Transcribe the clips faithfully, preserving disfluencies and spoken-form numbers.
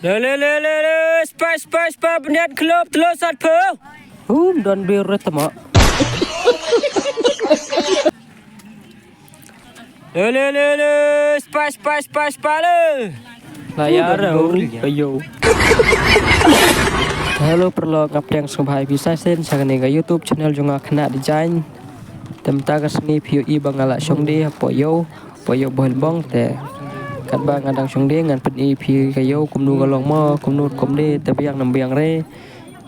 Le le le le le, spah spah spah, bniat khlop tlo sat phew. Um don bir re tama. Le le le le, spah spah spah spah le. Layar uri kayo. Hello paralok, ngap tiang sngewbha ïa phi sa shisien sha kane ka YouTube channel jong nga Khynnah Design. Te mynta ka sngi phi ïohi ba nga la shong die hapoh ïew, hapoh ïew Bohelbong te. Katba nga dang shong die ngan pyni ïa phi ka ïew kumno ka long mo, kumno rukom die, te biang ne ym biang re.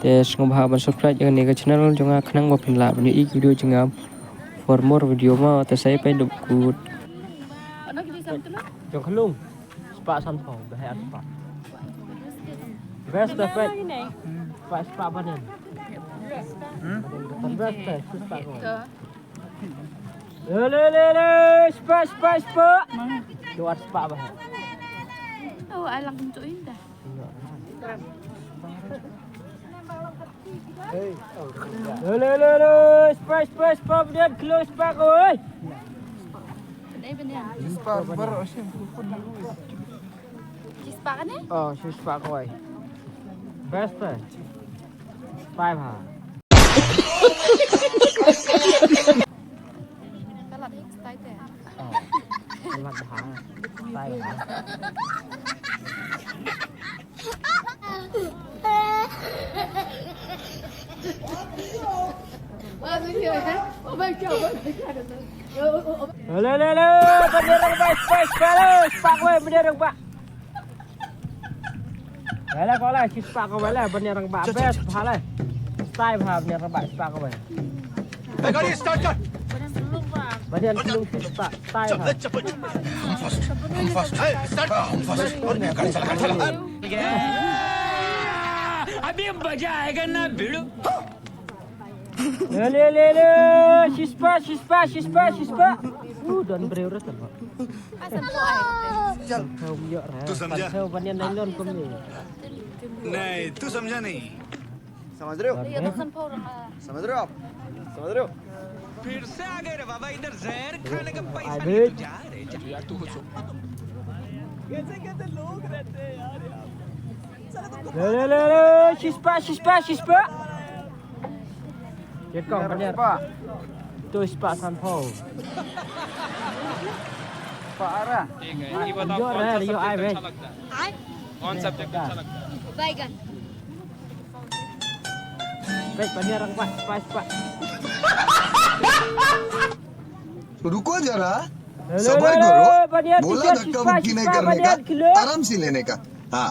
Te sngewbha ban subscribe ïa kane ka channel jong nga khnang ba phin lah ban ïohi ki video jong nga. For more video mo, te sa ïa peit dup kut. Jong Khlung. Spah san phew, ba hai spah. Best of it. Spah, spah banen. Best of it, spah. Le le le le, spah spah spah. Dua spah ba hai. Oh, alang untuk indah. Le le le le, spah spah spah, bniat khlop spah ko oi. Spah bar osim. Shi spah kan eh? Oh, shi spah ko oi. Best eh. Five ha. Kalat hik stai te. Oh. Kalat ha. Stai ha. Le le le le, bniat rangbah spah spah le, spah ko oi bniat rangbah. Wala ko la shi spah ko wala bniat rangbah best bha le. Stai bha bniat rangbah spah ko wala. Hey, gari start kar. Bniat Khlung shi spah stai bha. Hey, start. Hey, start. Gauri chal, gauri chal. अभी मजा आएगा ना भिड़ू. Le le le le, shi spah, shi spah, shi spah, shi spah. Uh, don briew re tama. San phew ïoh re. तू समझा? San phew ban ïa nai lon kum ni. नहीं, तू समझा नहीं. समझ रहे हो? समझ रहे हो आप? समझ रहे हो? फिर से आ गए रे बाबा, इधर जहर खाने का पैसा नहीं, तू जा रे, जा। यार, तू कुछ कैसे कैसे लोग रहते हैं यार, यार. Le le le le, shi spah, shi spah, shi spah. Ïa kong bniat. Tu spah san phew. Spah ara. ठीक है, ये बताओ, ïoh re, ïoh ai beit. कौन सा सब्जेक्ट अच्छा लगता है? बैगन. Beit bniat rangbah spah spah. रुको जरा, सबर करो, बोला धक्का मुक्की नहीं करने का, आराम से लेने का. हाँ.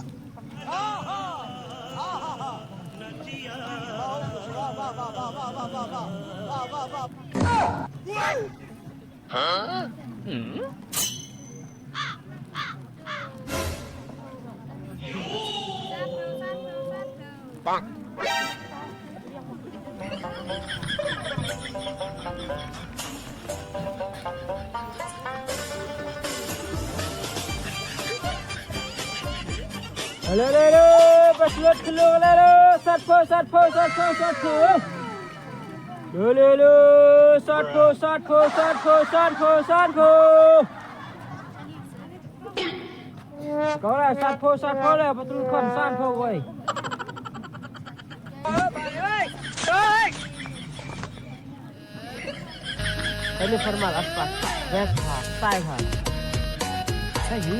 Hello, hello, hello, pas lut kelung, hello, hello, sat phew, sat phew, sat phew, sat phew. Hello, hello, sat phew, sat phew, sat phew, sat phew, sat phew. Kau lah, sat phew, sat phew lah, betul kan, sat phew, woi. Ini formal, aspas. Best ha, style ha. Ayu.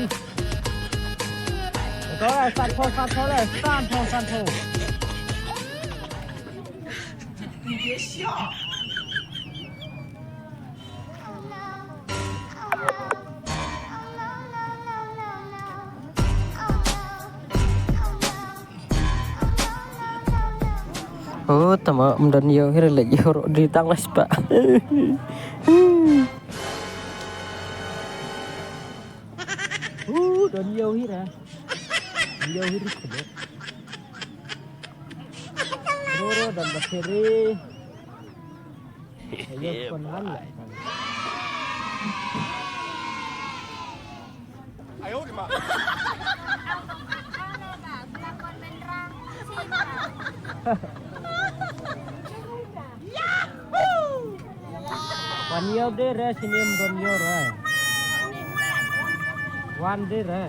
Betul lah, sat phew, sat phew lah, sat phew, sat phew. Oh, tama, ym don ïew hi re, leit ïew ruh dei tang la spah. Uh, don ïew hi re. Ïew hi re khublei. Ro ro don ba seri. Ïew kon han la. Wan ïew de re, sini ym don ïew re. Wan de re.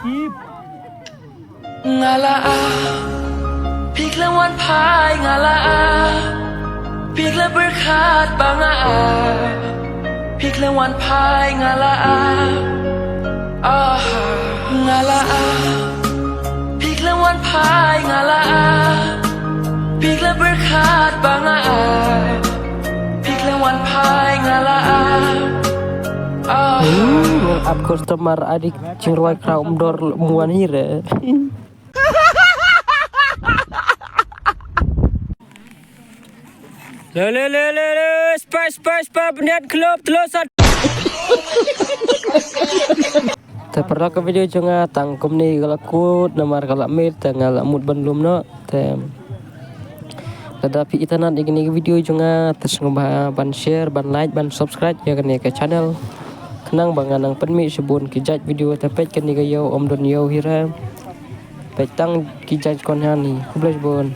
Nga la ah, phi khlem wan phai nga la ah, phi khlem pyrkhat ba nga ah, phi khlem wan phai nga la ah, ah, nga la ah, phi khlem wan phai nga la ah, phi khlem pyrkhat ba nga ah, phi khlem wan phai nga la ah, ah. Hmm, ap customer adik jingrwai kraw umdor muan hi re. Le le le le le, spa spa spa, bniat klop tlo sat. Te paralok, ka video jong nga tang kumne ka la kut namar ka la miet, te nga la mut ban lum noh. Te lada phi itynnad ïa kane ka video jong nga, te sngewbha ban share, ban like, ban subscribe ïa kane ka channel, khnang ba ngan nang pynmih shibun ki jait video. Te peit kane ka ïew, ym don ïew hi re. Peit tang ki jait kon hani. Khublei shibun.